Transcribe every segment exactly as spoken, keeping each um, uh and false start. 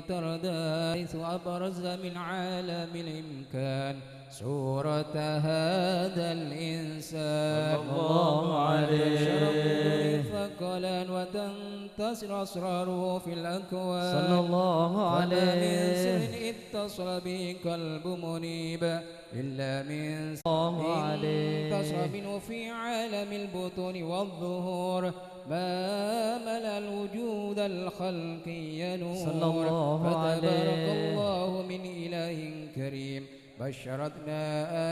ترضى، حيث أبرز من عالم الإمكان صورة هذا الإنسان. صلى الله عليه. تنشرح قدوره الثقلان وتنتشر أسراره في الأكوان. صلى الله عليه. فما من سر اتصل به قلب منيب إلا من الله عليه. انتشر منه في عالم البطون والظهور ما ملأ الوجود الخلقي نور. صلى الله فتبارك عليه. الله من إله كريم بشرتنا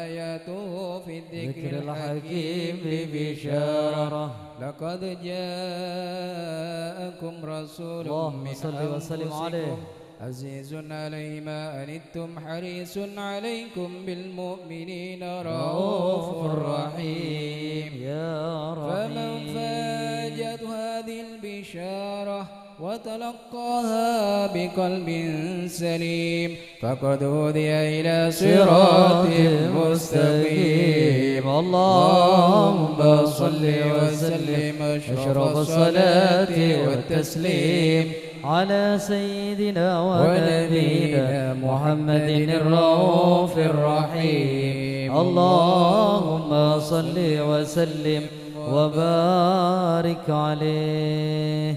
آياته في الذكر ذكر الحكيم الحكيم ببشارة. ببشارة. لقد جاءكم رسول اللهم من صل وسلم أنفسكم عليه. عزيز عليه ما عنتم حريص عليكم بالمؤمنين رؤوف رحيم. يا فمن رحيم. فاجأته هذه البشارة وتلقاها بقلب سليم فقد هدي إلى صراط مستقيم. اللهم صل وسلم أشرف الصلاة والتسليم على سيدنا ونبينا محمد الرؤوف الرحيم. اللهم صل وسلم وبارك عليه.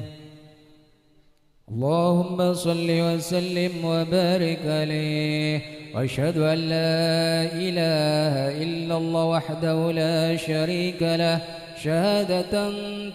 اللهم صل وسلم وبارك عليه. وأشهد أن لا إله إلا الله وحده لا شريك له، شهادة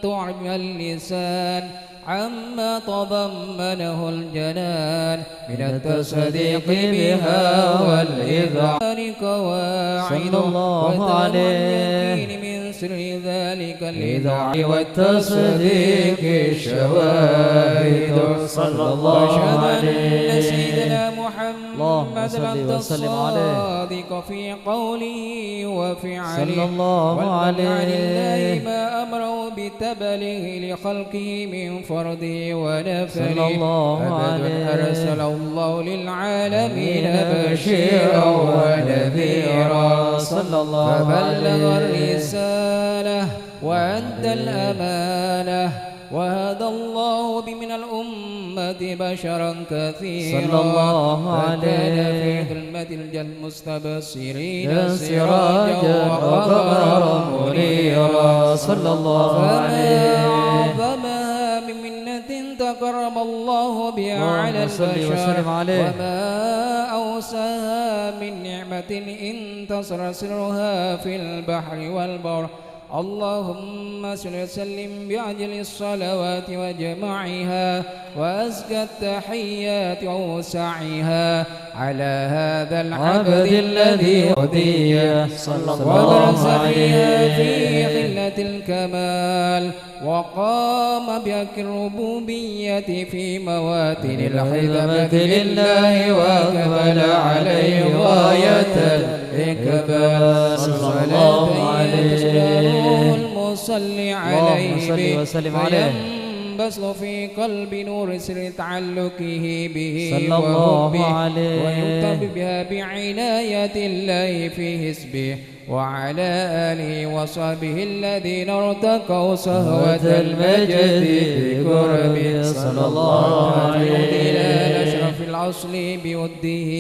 تعمى اللسان عما تضمنه الجنان من التصديق بها والإذعان. قواعد صلى الله وتمام عليه. اليقين من سر ذلك الإذعان والتصديق الشواهد. صلى الله وأشهد أن عليه. سيدنا محمد اللهم صل وسلم عليه. الصادق في قوله وفعله صلى الله والمنع عليه. لله ما أمره بتبليغ لخلقه من فرضه ونفله. صلى الله أبدا عليه. أرسله الله للعالمين بشيرا ونذيرا. صلى الله فبلغ عليه. الرسالة وأدى الأمانة وهدى الله به من الأمة بشرا كثيرا. صلى الله فكان عليه. في ظلمة الجهل مستبصرين سراجا سراجا وقمرا وقمرا منيرا. صلى الله فما عليه. أعظمها من منة تكرم الله بها اللهم على صل البشر وسلم عليه. وما أوسعها من نعمة انتشر سرها في البحر والبر. اللهم صل وسلم بأجل الصلوات وجماعها وأزكى التحيات وأوسعها على هذا العبد الذي هدي صلى الله وبرز فيها في عليه. قلة الكمال وقام بحق الربوبية في مواتن العظمة العظمة لله وأقبل عليه غاية الإقبال. صلى الله صلاة عليه. يسجد المصلي اللهم عليه صل به وسلم عليه. فينبثق في قلب نور سر تعلقه به صلى الله وحبه عليه. ويكتب بها بعناية الله في حزبه وعلى آله وصحبه الذين ارتقوا صهوة المجد بقربه. صلى الله عليه. إلى أشرف الأصل بوده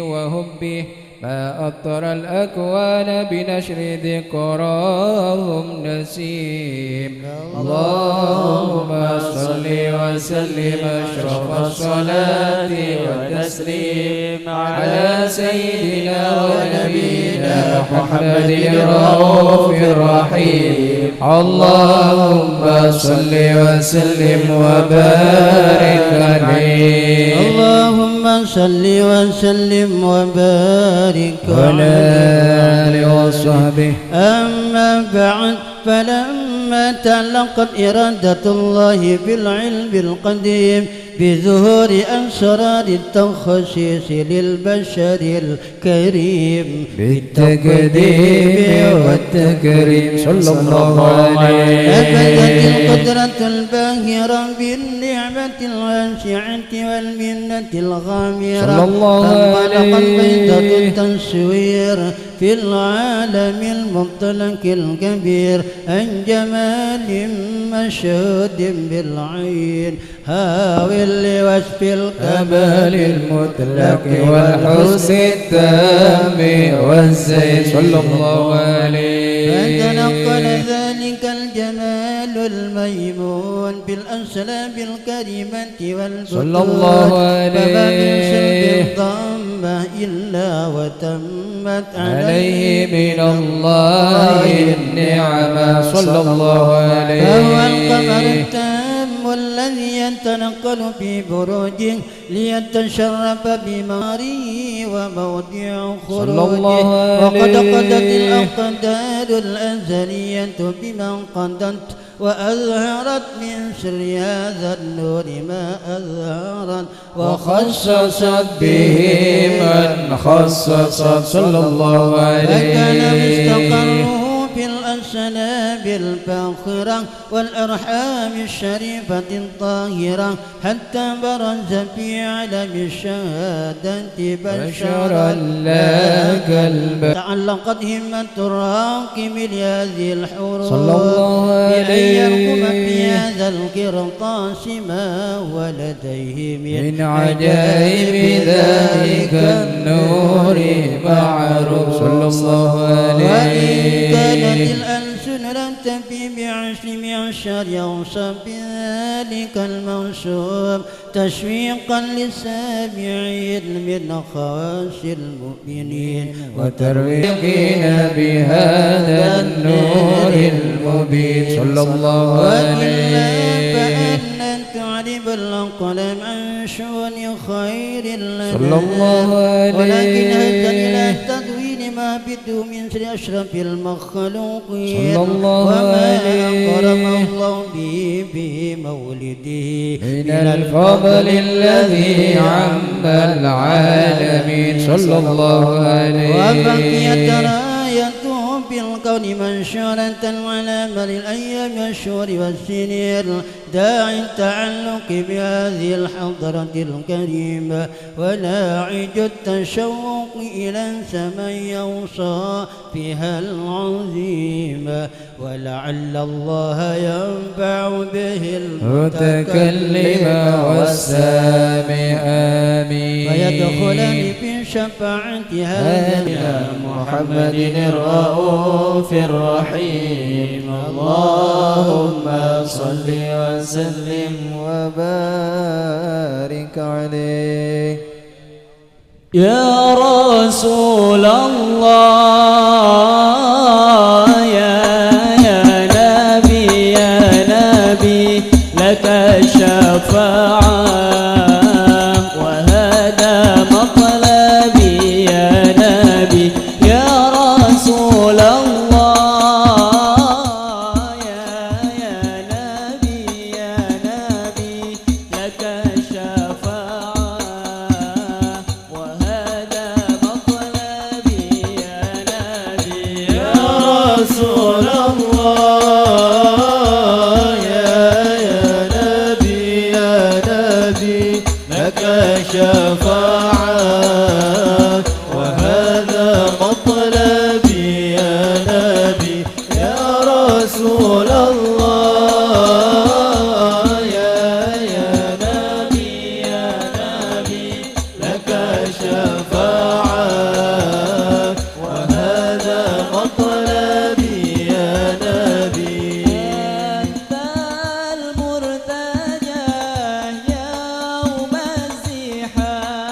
وحبه ما أطر الأكوان بنشر ذكراهم نسيم. اللهم صل وسلم أشرف الصلاة والتسليم على سيدنا ونبينا محمد الرؤوف الرحيم. اللهم صل وسلم وبارك عليه. اللهم صل وسلم وبارك وعلى عليه. آله وصحبه. أما بعد، فلما تعلقت إرادة الله بالعلم القديم بظهور أسرار التخصيص للبشر الكريم بالتقديم والتكريم. صلى الله عليه. أبدت القدرة الباهرة بالنعمة الواسعة والمنة الغامرة. صلى الله فانطلقت عليه. بيضة التصوير في العالم المطلق الكبير عن جمال مشهود بالعين. حاول لوصف الكمال المطلق والحسن التام والزين. صلى الله عليه. فتنقل ذلك الجمال الميمون بالأنساب الكريمة والبطون. صلى الله عليه. فما من سلب ضم إلا وتمت عليه من الله النعمة. صلى الله عليه. فهو القمر التام الذي يتنقل في بروجه ليتشرف بمظهره وموضع خروجه. صلى الله عليه. وقد قضت الأقدار الأزلية بما قضت، وأظهرت من سر هذا النور ما أظهرت، وخصصت به من خصصت. صلى الله عليه. فكان مستقره في الأنساب الفاخرة والأرحام الشريفة الطاهرة، حتى برز في عالم الشهادة بشرا بشرا لا كالبشر. تعلقت همة الراقم لهذه الحروف صلى الله بأن عليه. يرقم في هذا القرطاس ما ولديه من من عجائب ذلك النور معروف. صلى الله عليه. وإن كانت الألسن لم تفي بعشر معشر أوصاف ذلك الموصوف، تشويقا للسامعين من خواص المؤمنين وترويقنا بهذا النور المبين. صلى الله وإلا عليه. فأن تعرب الأقلام عن شؤون خير الأنام. صلى الله عليه. ولكن هذا إلى تدوين ما بده من سر أشرف المخلوقين. صلى الله وما عليه. أكرم الله به في مولده من الفضل الذي عم العالمين. صلى الله عليه. وبقيت رايته في الكون منشورة على مر الأيام والشهور والسنين، داعي التعلق بهذه الحضرة الكريمة وناعج التشوق إلى سماع أوصافها العظيمة، ولعل الله ينفع به المتكلم والسامع. آمين. ويدخلان في شفاعة هذا إلى محمد الرؤوف الرحيم. اللهم صل وسلم وبارك عليه. يا رسول الله، يا، يا نبي، يا نبي، لك الشفاعة، وهذا مطلبي، يا نبي، يا رسول الله، يا، يا نبي، يا نبي، لك الشفاعة، وهذا مطلبي يا نبي، يا رسول الله، يا، يا نبي، يا نبي، لك الشفاعة، وهذا مطلبي يا نبي، يا رسول الله، يا، يا نبي، يا نبي، لك الشفاعة، وهذا مطلبي يا نبي. أنت المرتجى يوم الزحام.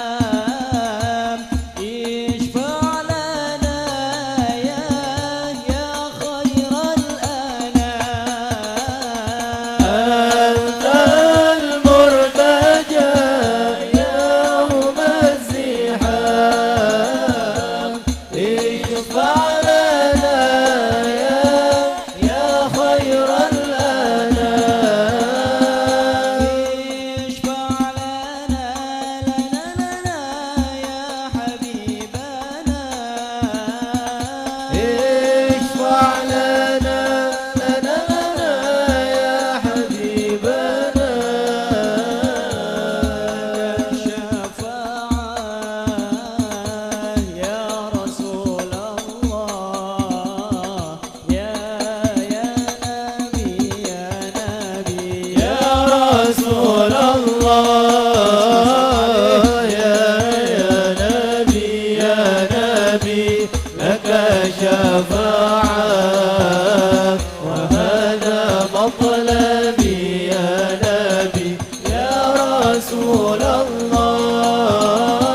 الله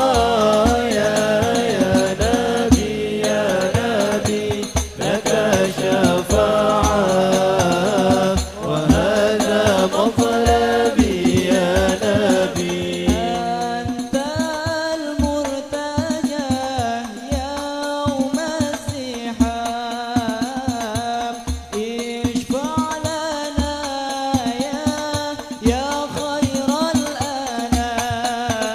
يا، يا نبي، يا نبي، لك شفاعة، وهذا مطلبي يا نبي. أنت المرتجى يوم الزحام، اشفع لنا يا، يا خير الأنام.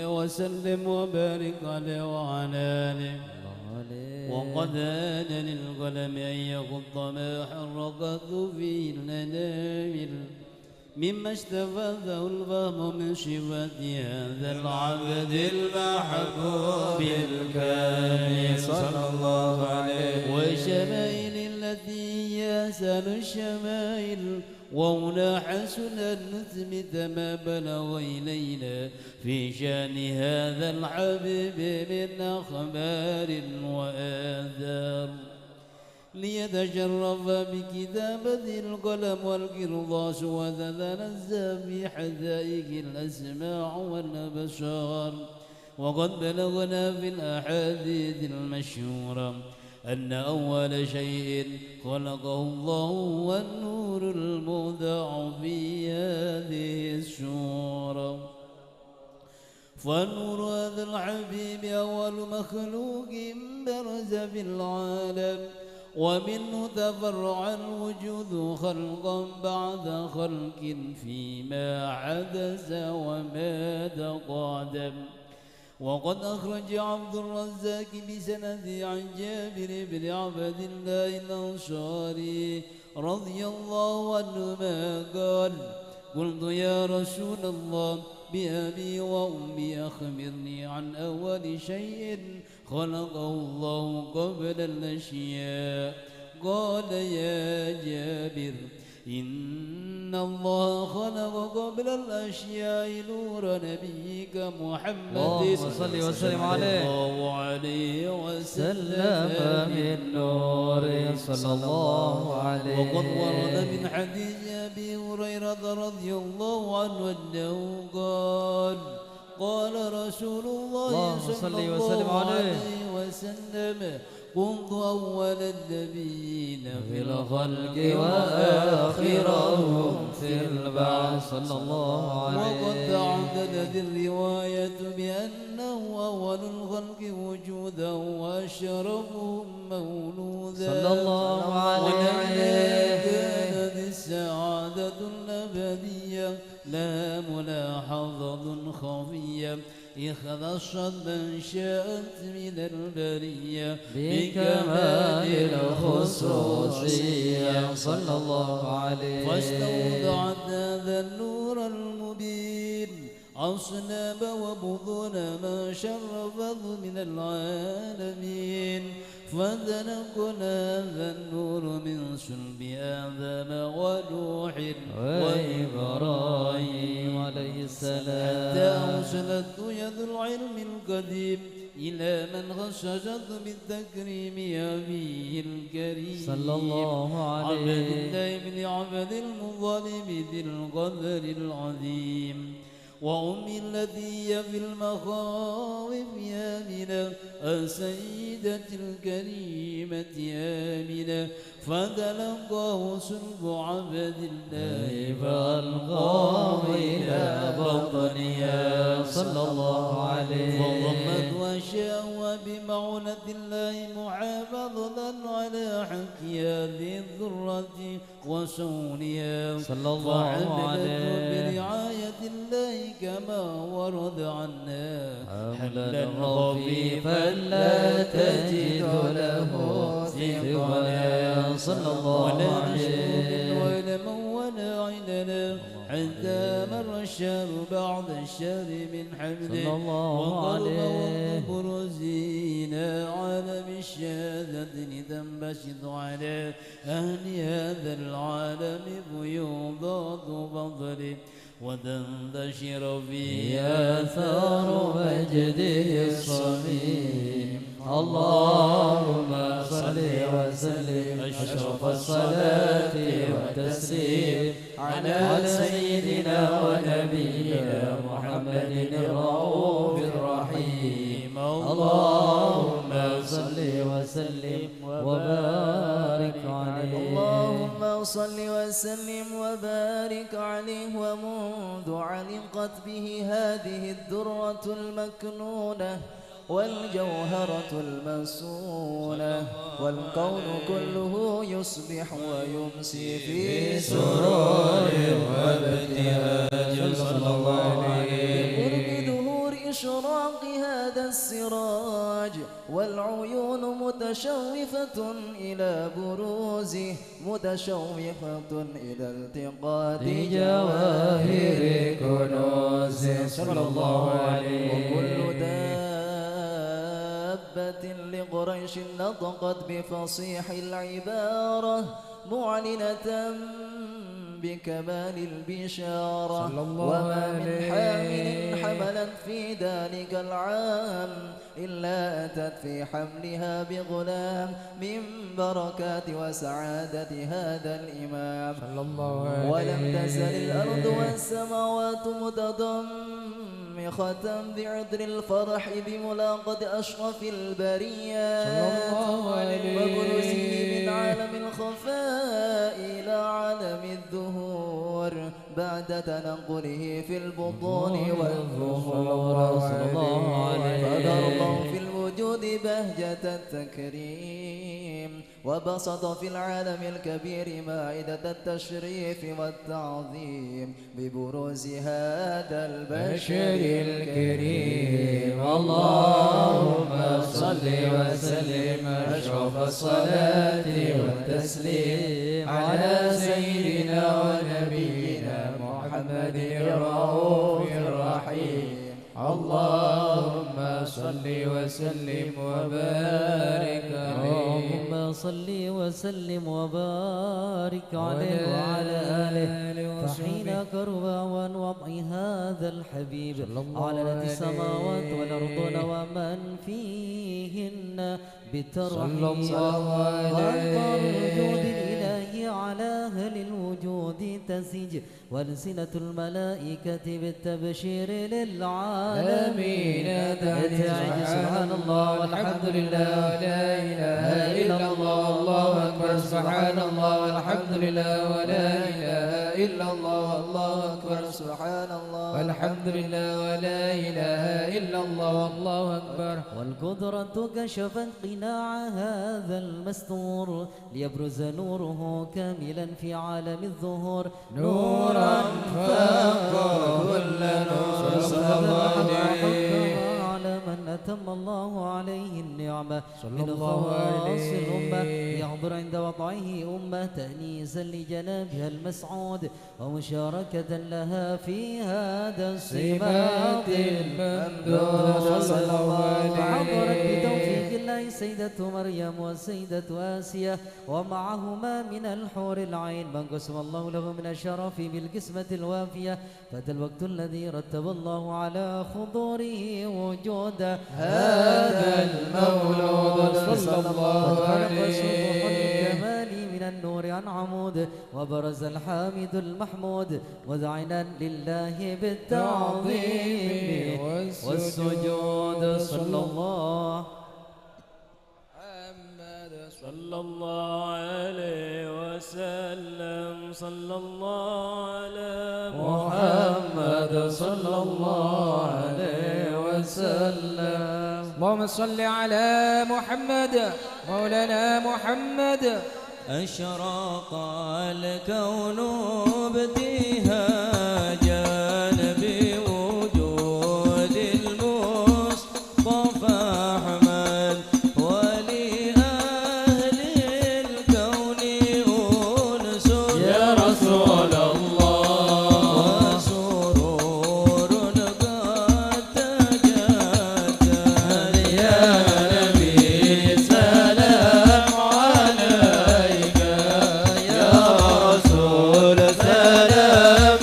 وسلم وبارك عليه وعلى آله. وقد آن للقلم أن يخط ما حركته فيه الأنامل، مما استفاده الفهم من صفات هذا العبد المحبوب الكامل، صلى الله عليه. والشمائل التي هي أحسن الشمائل، وهنا حسن أن نثبت ما بلغ إلينا في شأن هذا الحبيب من أخبار وآثار، ليتشرف بكتابته القلم والقرطاس، وتتنزه في حدائق الأسماع والأبصار. وقد بلغنا في الأحاديث المشهورة أن أول شيء خلقه الله هو النور الموضع في هذه السورة. فنور هذا الحبيب أول مخلوق برز في العالم، ومنه تفرع الوجود خلقا بعد خلق فيما حدث وما تقدم. وقد أخرج عبد الرزاق بسنده عن جابر بن عبد الله الأنصاري رضي الله عنهما قال: قلت: يا رسول الله، بأبي وأمي أخبرني عن أول شيء خلقه الله قبل الأشياء. قال: يا جابر، إن الله خلق قبل الأشياء نور نبيك محمد، اللهم صل وسلم عليه، صلى الله عليه وسلم، بالنور، صلى الله عليه. وقد ورد من حديث أبي هريرة رضي الله عنه أنه قال: قال رسول الله، اللهم صل وسلم عليه، عليه وسلم: كنت أول النبيين في الخلق وآخرهم في البعث، صلى الله عليه. وقد تعددت الرواية بأنه أول الخلق وجودا وأشرفهم مولودا، صلى الله عليه. ولما كانت السعادة الأبدية لها ملاحظة خفية اختصت من شاءت من البرية بكمال الخصوصية، صلى الله عليه. فاستوضعت هذا النور المبين أصلاب وبطون ما شرفه من العالمين، فتنقل هذا النور من صلب آدم ونوح وإبراهيم عليه السلام، حتى أوصلته يد العلم القديم إلى من خصصته بالتكريم أبيه الكريم، صلى الله عليه. عبد الله بن عبد المطلب ذي القدر العظيم. وأمي التي هي في المخاوف آمنة، السيدة الكريمة آمنة، فتلقاه صلب عبد الله فألقاه إلى بطنها، صلى الله عليه. فضمته أشياءها بمعونة الله محافظة على حق هذه الذرة وصونها، صلى الله عليه، فحملته برعاية الله كما ورد عنها حملا خفيفا لا تجد له ثقلا، صلى الله عليه. ولا مشروب ولا من ولا عللا، حتى مر الشهر بعد الشهر من حمله، صلى الله عليه، وقرب وقت برزه إلى عالم الشهادة لتنبسط على أهل هذا العالم فيوضات فضله وتنتشر فيه آثار مجده الصميم. اللهم صل وسلم أشرف الصلاة والتسليم على سيدنا ونبينا محمد الرؤوف الرحيم. اللهم صل وسلم وبارك عليه. اللهم صل وسلم وبارك عليه. ومنذ علقت به هذه الدرة المكنونة والجوهرة المسونة، والكون كله يصبح ويمسي في سرور وابتهاج، صلى الله عليه. بقرب ظهور إشراق هذا السراج، والعيون متشوفة إلى بروزه، متشوفة إلى التقاط جواهر كنوزه. صلى الله عليه. وكل دابة لقريش نطقت بفصيح العبارة، معلنة بكمال البشارة. صلى الله وما من عليه. حامل حملت في ذلك العام إلا أتت في حملها بغلام من بركات وسعادة هذا الإمام. صلى الله عليه. ولم تزل الأرض والسماوات متضمخة بعطر الفرح بملاقاة أشرف البريات. صلى الله عليه. وبروزه من عالم الخفاء إلى عالم الظهور بعد تنقله في البطون والظهور. صلى الله عليه. فأظهر الله في الوجود بهجة التكريم، وبسط في العالم الكبير مائدة التشريف والتعظيم ببروز هذا البشر الكريم. اللهم صل وسلم أشرف الصلاة والتسليم على سيدنا ونبينا محمد الرؤوف الرحيم. اللهم صل وسلم وبارك عليه. اللهم صل وسلم وبارك عليه وعلى آله. فحين قرب أوان وضع هذا الحبيب صلى الله عليه. علنت السماوات والأرضون ومن فيهن بالترحيب. صلى الله عليه. وأمطار الجود الإلهي على أهل الوجود تسيج. وألسنة الملائكة بالتبشير للعالمين. آمين. سبحان الله والحمد لله ولا إله إلا الله والله أكبر. سبحان الله والحمد لله ولا إله إلا الله والله أكبر. سبحان الله والحمد لله ولا إله إلا الله والله أكبر. والقدرة كشفت قناع هذا المستور ليبرز نوره كاملا في عالم الظهور. نورا فاق كل نور. صلى الله عليه. على من أتم الله عليه النعمة. صلى الله عليه. من خواص الأمة. يحضر عند وضعه أمة تأنيسا لجنابها المسعود ومشاركة لها في هذا السمات الممدود. صلى الله عليه. فحضرت بتوفيق الله السيدة مريم والسيدة آسيا ومعهما من الحور العين من قسم الله له من الشرف بالقسمة الوافية. فأتى الوقت الذي رتب الله على حضوره وجود هذا المولود. صلى الله عليه. فانخلق سبح الجمال من النور عن عمود، وبرز الحامد المحمود مذعنا لله بالتعظيم والسجود. صلى الله محمد صلى الله عليه وسلم، صلى الله على محمد صلى الله عليه وسلم. اللهم صل على محمد، مولانا محمد. أشرق الكون ابتهاجا بوجود المصطفى أحمد، ولأهل الكون أنس يا رسول الله، وسرور قد تجدد. يا نبي سلام عليك، يا رسول سلام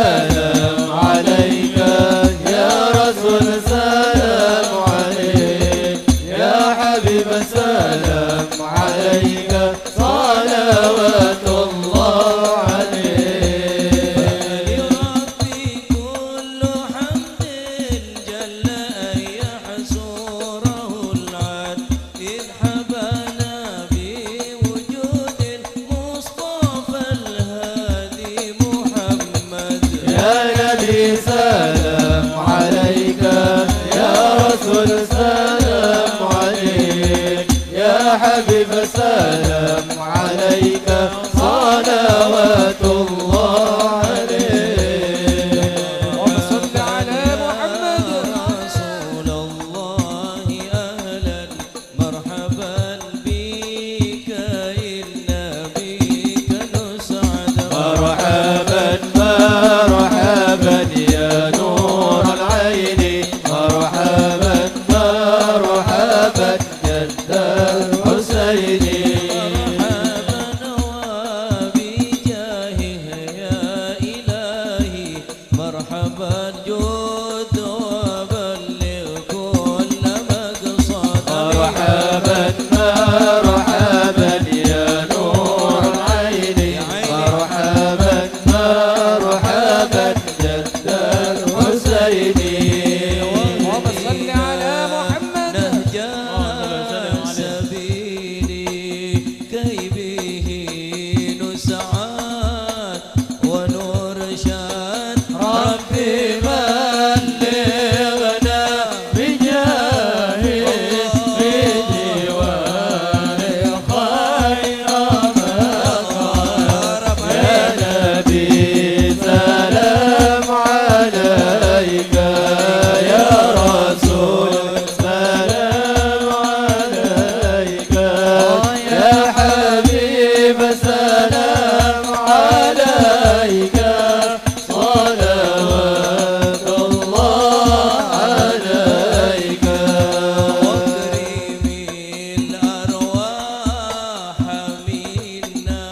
سلام عليك يا رسول، سلام عليك يا حبيب، سلام عليك، صلوات الله عليك. فلربي كل حمد جل أن يحصره العد، إذ حبانا بوجود المصطفى الهادي محمد. يا نبي سلام عليك، يا رسول سلام عليك، يا حبيب سلام عليك، صلوات الله عليك. اللهم صل على محمد. يا رسول الله، أهلا مرحبا بك، إن بك نسعد. مرحبا، مرحبا يا نور العين، مرحبا، مرحبا جد الحسين. مرحبا وبجاهه يا إلهي، مرحبا جد وبلغ كل مقصد. مرحبا، مرحبا يا نور العين، مرحبا، مرحبا جد الحسين. اللهم صل على محمد. نهج السبيل كي به نسعد ونرشد. ربي بلغنا بجاهه في جواره خير مقصد. يا نبي سلام عليك، يا رسول سلام عليك، يا حبيب سلام عليك، صلوات الله عليك. أكرم الأرواح منا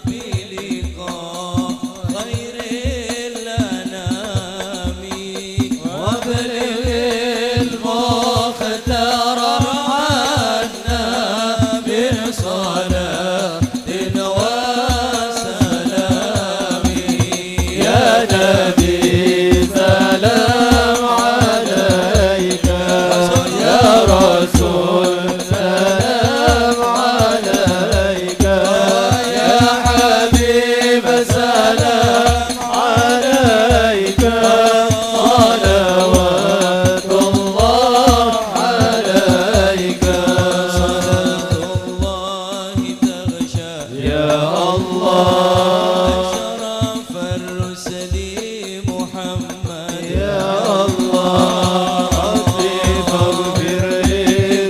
بلقاء خير الأنام، وابلغ المختار عنا بصلاة وسلام. يا نبي سلام عليك، يا رسول سلام عليك، يا حبيب سلام عليك، صلوات الله عليك. صلاة الله تغشى يا الله أشرف الرسل محمد. يا الله، رب فاغفر لي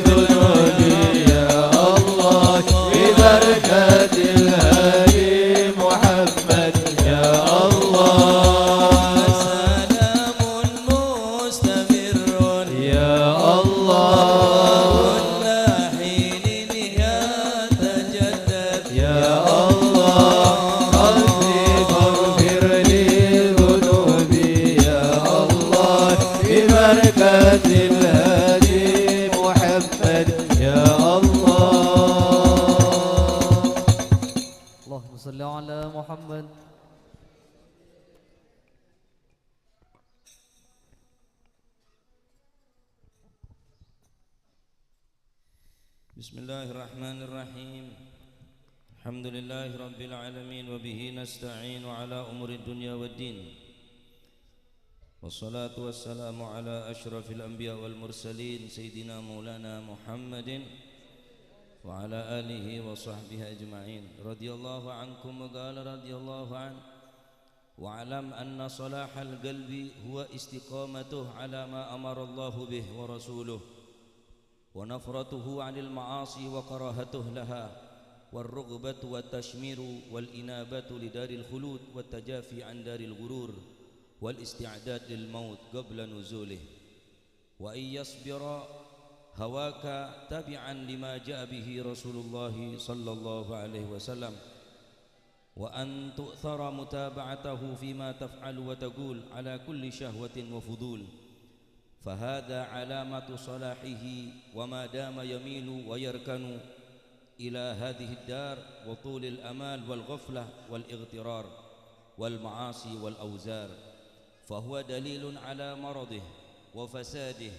ذنوبي، يا الله، ببركة الهادي محمد، يا الله. سلام مستمر، يا الله، كل حين يتجدد. يا الله، ربي فاغفر لي ذنوبي، يا الله، ببركة الهادي محمد، يا الله. اللهم صل على محمد. بسم الله الرحمن الرحيم. الحمد لله رب العالمين، وبه نستعين على أمور الدنيا والدين. والصلاة والسلام على أشرف الأنبياء والمرسلين، سيدنا مولانا محمد وعلى آله وصحبه أجمعين. رضي الله عنكم، وقال رضي الله عنه: واعلم أن صلاح القلب هو استقامته على ما أمر الله به ورسوله، ونفرته عن المعاصي وكراهته لها، والرغبة والتشمير والإنابة لدار الخلود والتجافي عن دار الغرور والاستعداد للموت قبل نزوله، وأن يصبر هواك تبعا لما جاء به رسول الله صلى الله عليه وسلم، وأن تؤثر متابعته فيما تفعل وتقول على كل شهوة وفضول، فهذا علامة صلاحه، وما دام يميل ويركن إلى هذه الدار وطول الآمال والغفلة والاغترار والمعاصي والأوزار، فهو دليل على مرضه وفساده،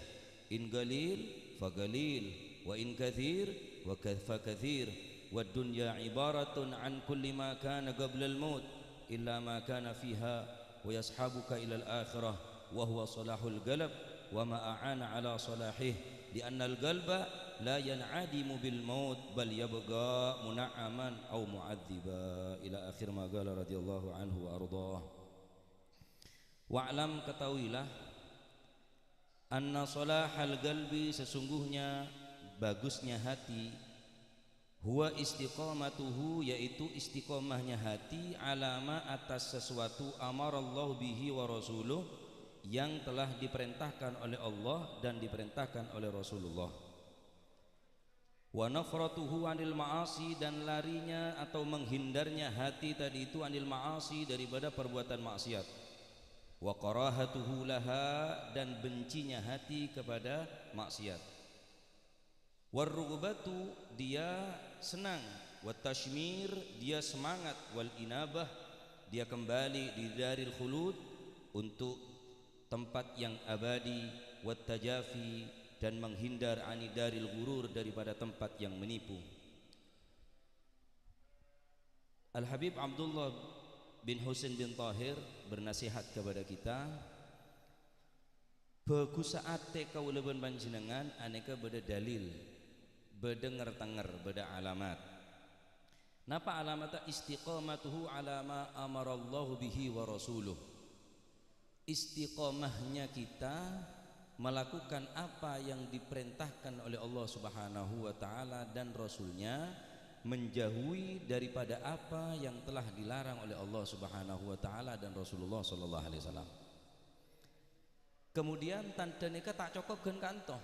إن قليل فقليل، وإن كثير وك-، فكثير، والدنيا عبارة عن كل ما كان قبل الموت إلا ما كان فيها، ويصحبك إلى الآخرة، وهو صلاح القلب وما أعان على صلاحه، لأن القلب لا ينعدم بالموت، بل يبقى منعما أو معذبا، إلى آخر ما قال رضي الله عنه وأرضاه. Wa'lam, ketahuilah, anna salahal qalbi, sesungguhnya bagusnya hati, huwa istiqamatuhu, yaitu istiqomahnya hati, alama, atas sesuatu, amarallahu bihi wa rasuluh, yang telah diperintahkan oleh Allah dan diperintahkan oleh Rasulullah. Wa nafratuhu 'anil ma'asi, dan larinya atau menghindarnya hati tadi itu 'anil ma'asi, daripada perbuatan maksiat. Wa karahatuhu laha, dan bencinya hati kepada maksiat. War rughbatu, dia senang. Wat tashmir, dia semangat. Wal inabah, dia kembali di daril khulud untuk tempat yang abadi, wat tajafi, dan menghindar, 'ani daril ghurur, daripada tempat yang menipu. Al-Habib Abdullah bin Husain bin Tahir bernasihat kepada kita, bagussa atè kaulâ bân panjhennengngan anèka bâdâ dalil, bâdâ ngèr-tengngèr, bâdâ alamat. Napa alamatta? Istiqamatuhu 'ala ma amarallahu bihi wa rasuluh. Istiqomahnya kita melakukan apa yang diperintahkan oleh Allah Subhanahu wa Ta'ala dan Rasul-Nya, menjauhi daripada apa yang telah dilarang oleh Allah Subhanahu wa Ta'ala dan Rasulullah Sallallahu Alaihi Wasallam. Kemudian, tandhâ nèka ta' cokop ghân kanto.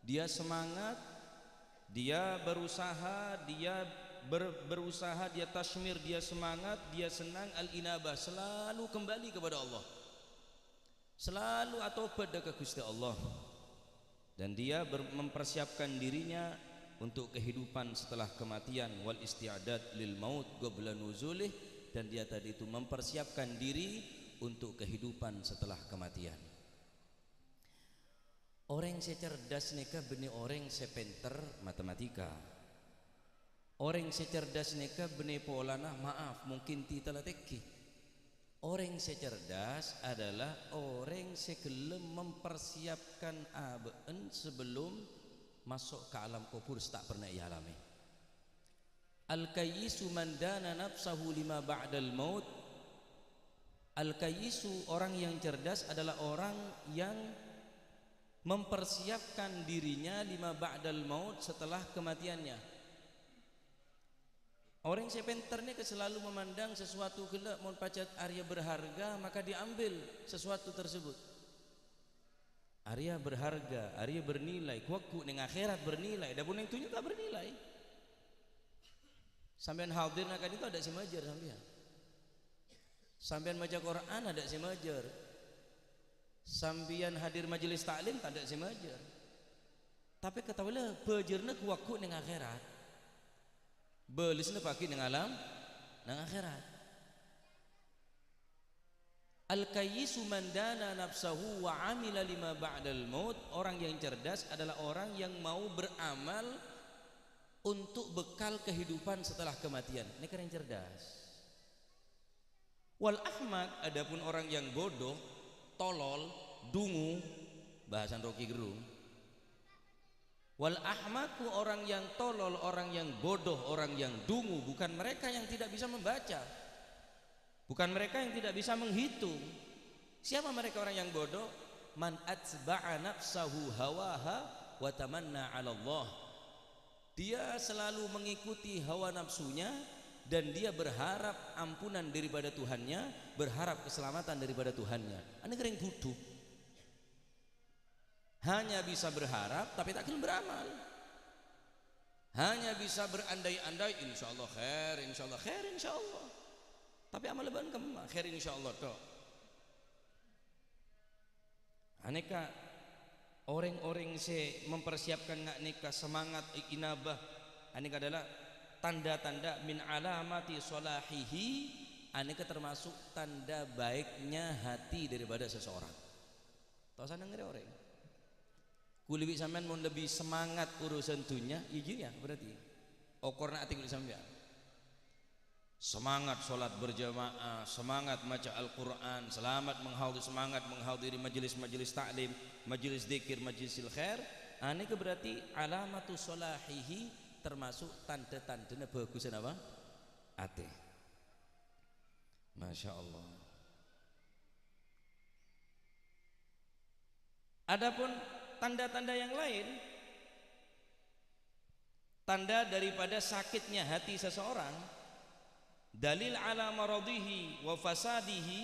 Dia semangat, dia berusaha, dia ber-, berusaha, dia tashmir, dia semangat, dia senang, al-inabah, selalu kembali kepada Allah. Selalu atobât dâ' ka Ghustè Allah. Dan dia ber-, mempersiapkan dirinya untuk kehidupan setelah kematian, wal isti'dad lil maut qabla nuzulih, dan dia tadi itu mempersiapkan diri untuk kehidupan setelah kematian. Orèng sè cerdas nèka bânnè orèng sè pènter matematika. Orèng sè cerdas nèka bânnè polana, maaf, mungkin titella tèngghi. Orèng sè cerdas adalah orèng sè ghellem mempersiapkan abâ'na sebelum maso' ka alam kobhur sè ta' pernah èalamè. Al-kayyisu man dana nafsahu lima ba'dal maut. Al-kayyisu, orang yang cerdas, adalah orang yang mempersiapkan dirinya lima ba'dal maut, setelah kematiannya. Orèng sè pènter nèka selalu memandang sesuatu ghellâ' mon pajhât arèya berharga, maka diambil sesuatu tersebut. Arèya berharga, arèya bernilai, ghu-lagghu' neng akhèrat bernilai, dhâbuna neng dhunnya ta' bernilai. Sampèyan hadir neng ka'dinto adâ' sè majâr sampèyan. Sampèyan maca Qur'an adâ' sè majâr. Sampèyan hadir majelis taklim tadâ' sè majâr. Tapè kataoè la, bâjârna ghu-lagghu' neng akhèrat. Bâlessâ pagghi' neng alam, neng akhèrat. Al-kayyisu man dana nafsahu wa amila lima ba'dal maut. Orang yang cerdas adalah orang yang mau beramal untuk bekal kehidupan setelah kematian. Nèka orèng cerdas. Wal ahmak, adapun orang yang bodoh, tolol, dungu, bahasan Rocky Gerung. Wal ahmaku, orang yang tolol, orang yang bodoh, orang yang dungu, bukan mereka yang tidak bisa membaca. Bukan mereka yang tidak bisa menghitung. Siapa mereka orang yang bodoh? Man atba'a nafsahu hawaha wa tamanna 'ala Allah. Dia selalu mengikuti hawa nafsunya dan dia berharap ampunan daripada Tuhannya, berharap keselamatan daripada Tuhannya. Anèka orèng bodoh. Hanya bisa berharap, tapi ta' ghellem beramal. Hanya bisa berandai-andai, "Insyaallah khair, insyaallah khair, insyaallah." Tapè amalla bâ'na kemma, "Khair insyaallah tok." Anèka, orèng-orèng sè mempersiapkan nga-, nèka semangat i-, inabah, anèka adalah tanda-tanda min alamati sholahihi, anèka termasuk tanda baiknya hati daripada seseorang. Tao saneng rè orèng. Kulâ bi' sampèyan mon lebbi semangat urusan dhunnya, iyâ, iyâ, berarti okorna atè kulâ sampèyan. Semangat sholat berjamaah, semangat maca Al-Qur'an, selamat menghadiri, semangat menghadiri majelis-majelis taklim, majelis dzikir, majelisil khair, anèka berarti alamatu sholahihi, termasuk tanda-tandana bhâghusân apa? Atè. Masya Allah. Adapun tanda-tanda yang lain, tanda daripada sakitnya hati seseorang, dalil ala maradihi wa fasadihi,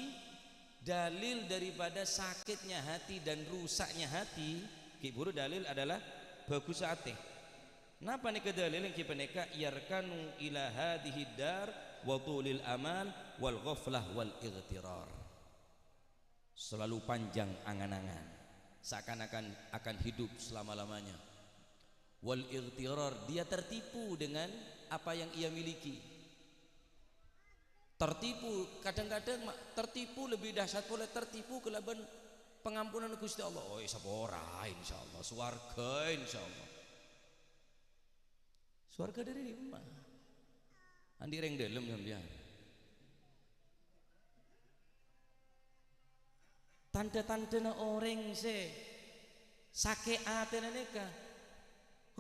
dalil daripada sakitnya hati dan rusaknya hati, ghi' bhuru dalil adalah bhâghus atè. Napa nèka dalil? Èngghi panèka, "Yarkanu ila hadhihi dar wa tulil amal wal ghaflah wal ightirar." Selalu panjang angan-angan, seakan-akan akan hidup selama-lamanya. Wal ightirar, dia tertipu dengan apa yang ia miliki. Tertipu, kadang-kadang ma-, tertipu lebih dahsyat polè, tertipu kalabân pangampunanna Ghustè Allah. "Oh, sapora, insyaallah. Sowarga, insyaallah." Sowarga dâri dimma? Andi' rèng dâlem sampèyan. Tanda-tandana orèng sè sakè' atèna nèka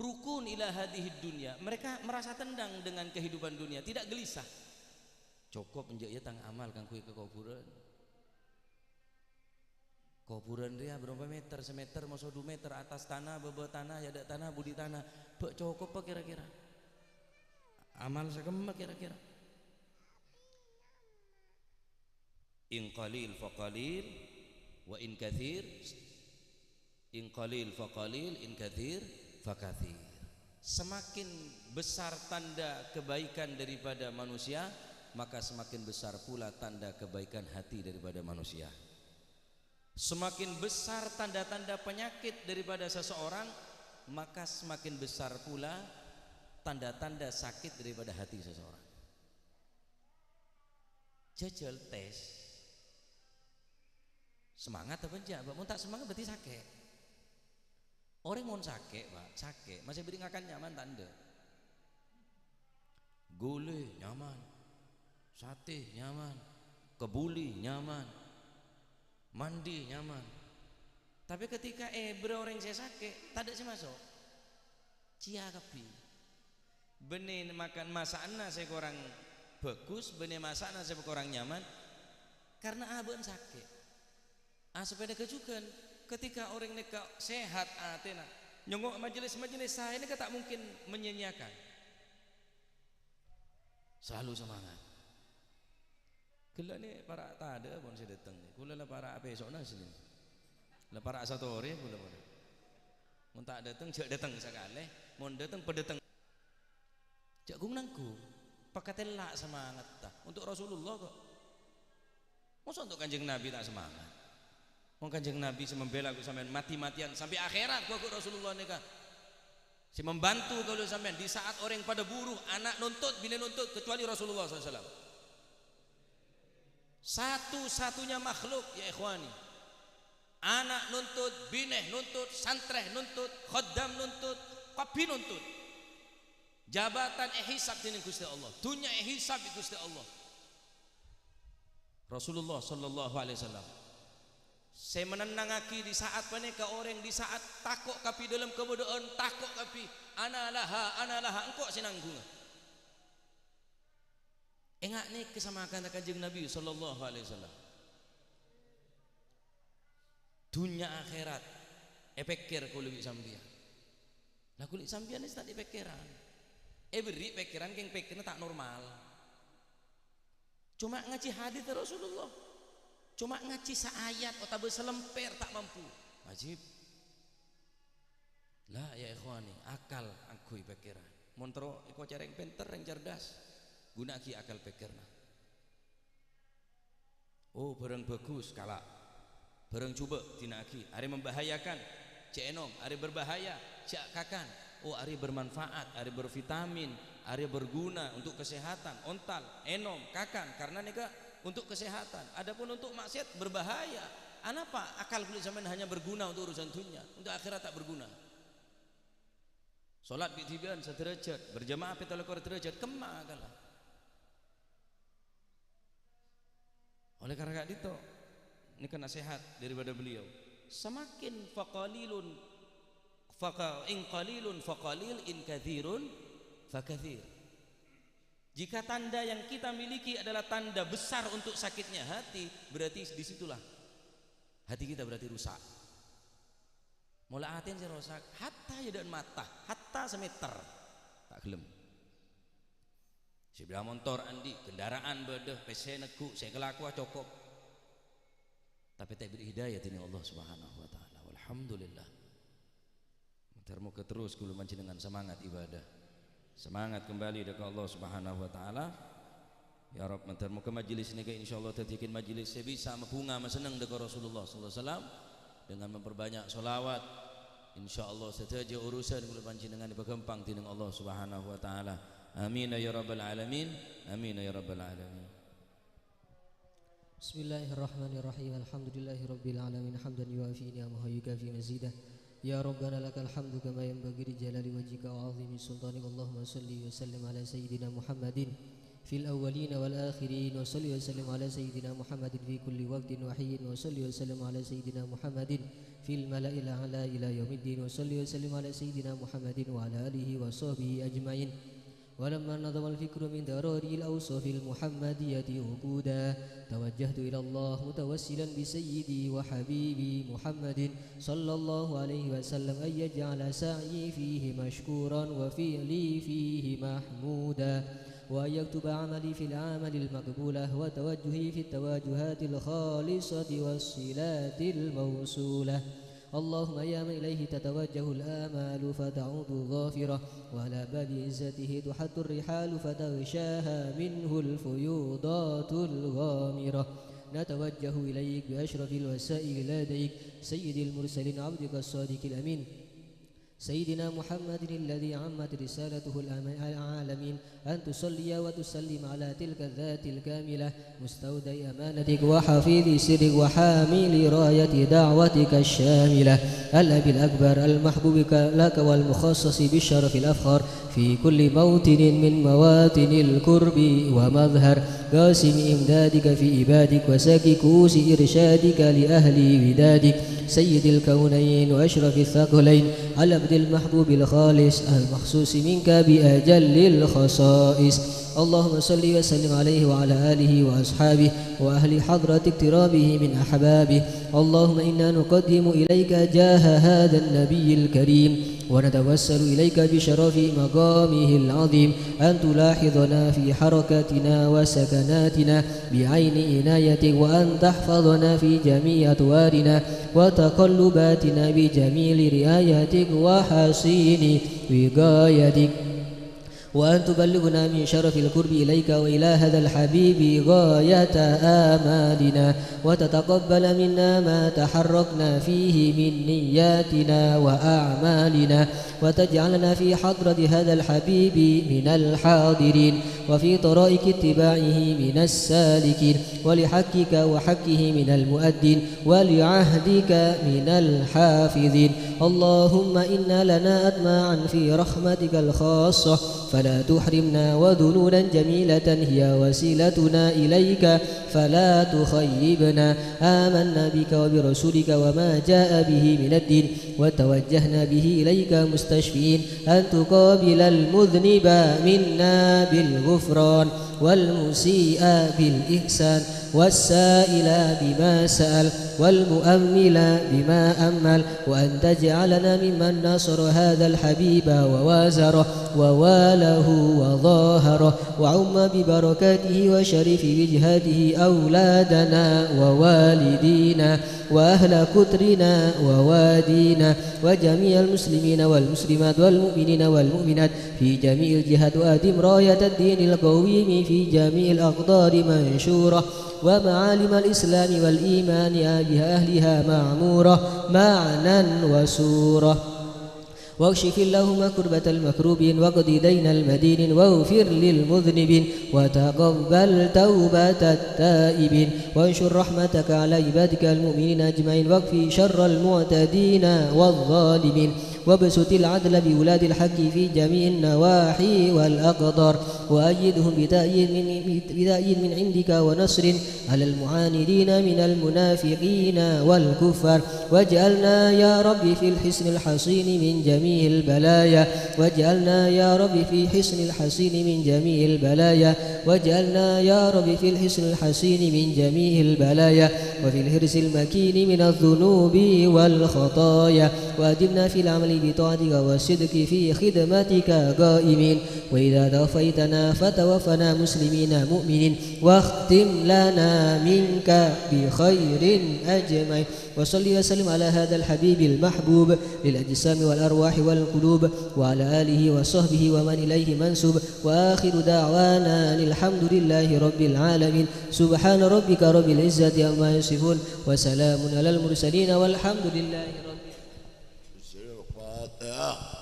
rukun ila hadhihid dunya. Mereka merasa tenang dengan kehidupan dunia, tidak gelisah. Cokop enjâ' iyâ tang amal kaangghuy ka kobhurân. Kobhurân rèya bârâmpa mèter? Sameter, moso du meter, attas tana, bâbâ tana, è adâ' tana, budi tana. Bâ' cokoppa kèra-kèra? Amal sakemma kèra-kèra? In qalil fa qalil, wa in katsir, in qalil fa qalil, in katsir fa katsir. Semakin besar tanda kebaikan daripada manusia, maka semakin besar pula tanda kebaikan hati daripada manusia. Semakin besar tanda-tanda penyakit daripada seseorang, maka semakin besar pula tanda-tanda sakit daripada hati seseorang. Jhâjhâl tes. Semangat apa enjâ', Pak? Mon ta' semangat berarti sakè'. Orèng mon sakè', Pak, sakè', masih bâdâ ngakan nyaman ta' endâ'? Ghulâ nyaman, satè nyaman, kabuli nyaman, mandi nyaman. Tapè ketika èbârâ orèng sè sakè', tadâ' sè maso'. Cèya kabbhi. Bânnè makan masakanna sè korang bhâghus, bânnè masakanna sè korang nyaman, karna abâ'na sakè'. Ah, sapèdâ ghâjhughân, ketika orèng nèka sehat atèna, nyongngo' majelis-majelis saè nèka ta' mungkin menyia-nyiakan. Selalu semangat. Ghellâ' nè para' tadâ' pon sè dâteng nè. Kulâ la para' apèso'na asli. La para' satorè kulâ pon. Mon ta' dâteng, jhâ' dâteng sakalè. Mon dâteng, padâteng. Jhâ' gung-nanggung. Pakatella' semangatta. Untuk Rasulullah kok. Masa untuk Kanjeng Nabi ta' semangat? Wong Kanjeng Nabi sè membela kaulâ sampèyan mati-matian sampè' akhèrat, ghu-, ghu-, Rasulullah nèka sè membantu kaulâ sampèyan di saat orèng padâ buru, ana' nuntut, binè nuntut, kecuali Rasulullah sallallahu alaihi wasallam. Satu-satunya makhluk, ya ikhwani. Ana' nuntut, binè nuntut, santrè nuntut, khaddam nuntut, kabbhi nuntut. Jabatan èhisab dèning Ghustè Allah, dhunnya èhisab bi' Ghustè Allah. Rasulullah sallallahu alaihi wasallam sè menennangngaghi di saat panèka orèng di saat tako' kabbhi dâlem kabâdâ'ân, tako' kabbhi, "Ana laha, ana laha, engko' sè nanggunga." Enga' nèka samakana Kanjeng Nabi sallallahu alaihi wasallam. Dhunnya akhèrat èpèkkèr kaulâ bi' sampèyan. Lah, kaulâ sampèyan sè ta' èpèkkèran. Èberri' pèkkèran kèng pèkkèrra ta' normal. Coma ngajhi hadis Rasulullah. Coma ngajhi saayat otabâ salèmpèr ta' mampu. Ajib. La, ya ikhwani, akal angghuy pèkkèran. Mon terro èkoca'è rèng pènter, rèng cerdas, ghuna'aghi akal pèkkèrra. Oh, bârâng bhâghus, kala'. Bârâng jhubâ', dina'aghi. Arè membahayakan, jhâ' ènom. Arè berbahaya, jhâ' kakan. Oh, arè bermanfaat, arè bervitamin, arè berguna untuk kesehatan. Ontal, ènom, kakan. Karena nèka untuk kesehatan. Adapun untuk maksiat, berbahaya. Anapa akal kulâ sampèyan hanya berguna untuk urusan dunia, untuk akhirat ta' berguna? Salat bi' dhibâ'ân sadhârâjhât, berjamaah pètto lèkor dhârâjhât, kemma kala. Oleh karena itu, nèka nasihat daripada beliau. Semakin faqalilun, faqa-, in qalilun faqalil, in katsirun fakatsir. Jika tanda yang kita miliki adalah tanda besar untuk sakitnya hati, berarti disitulah hati kita berarti rusak. Mola atèna sè rosak, hatta yâ dâ'en mata, hatta sameter. Ta' ghellem. Sè bâdâ montor andi', kendaraan bâdâ, pèssè neggu', sè èkalakowa cokop. Tapè ta' èberri' hidayah dâri Allah Subhanahu wa Ta'ala. Walhamdulillah. Moghâ-moghâ terros kulâ panjhennengngan semangat ibadah. Semangat kembali dâ' ka Allah Subhanahu wa Ta'ala. Ya Rabb, moghâ-moghâ majelis nèka insyaallah dhâddhiyâghin majelis sè bisa mabhunga masenneng dâ' ka Rasulullah sallallahu alaihi wasallam dengan memperbanyak sholawat. Insyaallah sadhâjâ urusan kulâ panjhennengngan èpaghâmpang dâri Allah Subhanahu wa Ta'ala. Amin ya rabbal alamin. Amin ya rabbal alamin. بسم الله الرحمن الرحيم. الحمد لله رب العالمين. حمدا يوافي نعمه ويكافئ مزيده. يا ربنا لك الحمد كما ينبغي لجلال وجهك وعظيم سلطانك. اللهم صل وسلم على سيدنا محمد في الأولين والآخرين، وصل وسلم على سيدنا محمد في كل وقت وحين، وصل وسلم على سيدنا محمد في الملأ الأعلى إلى يوم الدين، وصل وسلم على سيدنا محمد وعلى آله وصحبه أجمعين. ولما نظم الفكر من ضروري الأوصاف المحمدية وقودا، توجهت إلى الله متوسلا بسيدي وحبيبي محمد صلى الله عليه وسلم أن يجعل سعيي فيه مشكورا وفعلي فيه محمودا، وأن يكتب عملي في الأعمال المقبولة، وتوجهي في التوجهات الخالصة والصلات الموصولة. اللهم يا من إليه تتوجه الآمال فتعود ظافرة، وعلى باب عزته تحط الرحال فتغشاها منه الفيوضات الغامرة، نتوجه إليك بأشرف الوسائل لديك سيد المرسلين عبدك الصادق الأمين سيدنا محمد الذي عمت رسالته العالمين، أن تصلي وتسلم على تلك الذات الكاملة، مستودع أمانتك وحفيظ سرك وحامل راية دعوتك الشاملة، الأب الأكبر المحبوب لك والمخصص بالشرف الأفخر في كل موطن من مواطن القرب ومظهر، قاسم إمدادك في عبادك وساقي كؤوس إرشادك لأهل ودادك، سيد الكونين وأشرف الثقلين، العبد المحبوب الخالص المخصوص منك بأجل الخصائص. اللهم صل وسلم عليه وعلى آله وأصحابه وأهل حضرة اقترابه من أحبابه. اللهم إنا نقدم إليك جاه هذا النبي الكريم، ونتوسل إليك بشرف مقامه العظيم أن تلاحظنا في حركاتنا وسكناتنا بعين عنايتك، وأن تحفظنا في جميع أطوارنا وتقلباتنا بجميل رعايتك وحصين وقايتك، وأن تبلغنا من شرف القرب إليك وإلى هذا الحبيب غاية آمالنا، وتتقبل منا ما تحركنا فيه من نياتنا وأعمالنا، وتجعلنا في حضرة هذا الحبيب من الحاضرين، وفي طرائق اتباعه من السالكين، ولحقك وحقه من المؤدين، ولعهدك من الحافظين. اللهم إنا لنا أطماعا في رحمتك الخاصة، فلا تحرمنا، وظنونا جميلة هي وسيلتنا إليك، فلا تخيبنا. آمنا بك وبرسولك وما جاء به من الدين، وتوجهنا به إليك مستشفعين أن تقابل المذنب منا بالغفران، والمسيء بالإحسان، والسائل بما سأل، والمؤمل بما أمل، وأن تجعلنا ممن نصر هذا الحبيب ووازره ووالاه وظاهره، وعم ببركاته وشرف وجهته أولادنا ووالدينا، وأهل قطرنا ووادينا وجميع المسلمين والمسلمات والمؤمنين والمؤمنات في جميع الجهات، وأدم راية الدين القويم في جميع الأقطار منشورة، ومعالم الإسلام والإيمان بأهلها معمورة معنى وصورة. واكشف اللهم كربة المكروبين، واقض دين المدينين، واغفر للمذنبين، وتقبل توبة التائبين، وانشر رحمتك على عبادك المؤمنين أجمعين، واكف شر المعتدين والظالمين، وابسط العدل بولاة الحق في جميع النواحي والأقطار، وأيدهم بتأييد من، بتأييد من عندك ونصر على المعاندين من المنافقين والكفار، واجعلنا يا رب في الحصن الحصين من جميع البلايا، واجعلنا يا رب في حصن الحصين من جميع البلايا، واجعلنا يا رب في الحصن الحصين من جميع البلايا، وفي الحرز المكين من الذنوب والخطايا، وأدمنا في العمل بطاعتك والصدق في خدمتك قائمين، وإذا توفيتنا فتوفنا مسلمين مؤمنين، واختم لنا منك بخير أجمعين. وصل وسلم على هذا الحبيب المحبوب للأجسام والأرواح والقلوب، وعلى آله وصحبه ومن إليه منسوب. وآخر دعوانا أن الحمد لله رب العالمين. سبحان ربك رب العزة عما يصفون، وسلام على المرسلين، والحمد لله رب العالمين.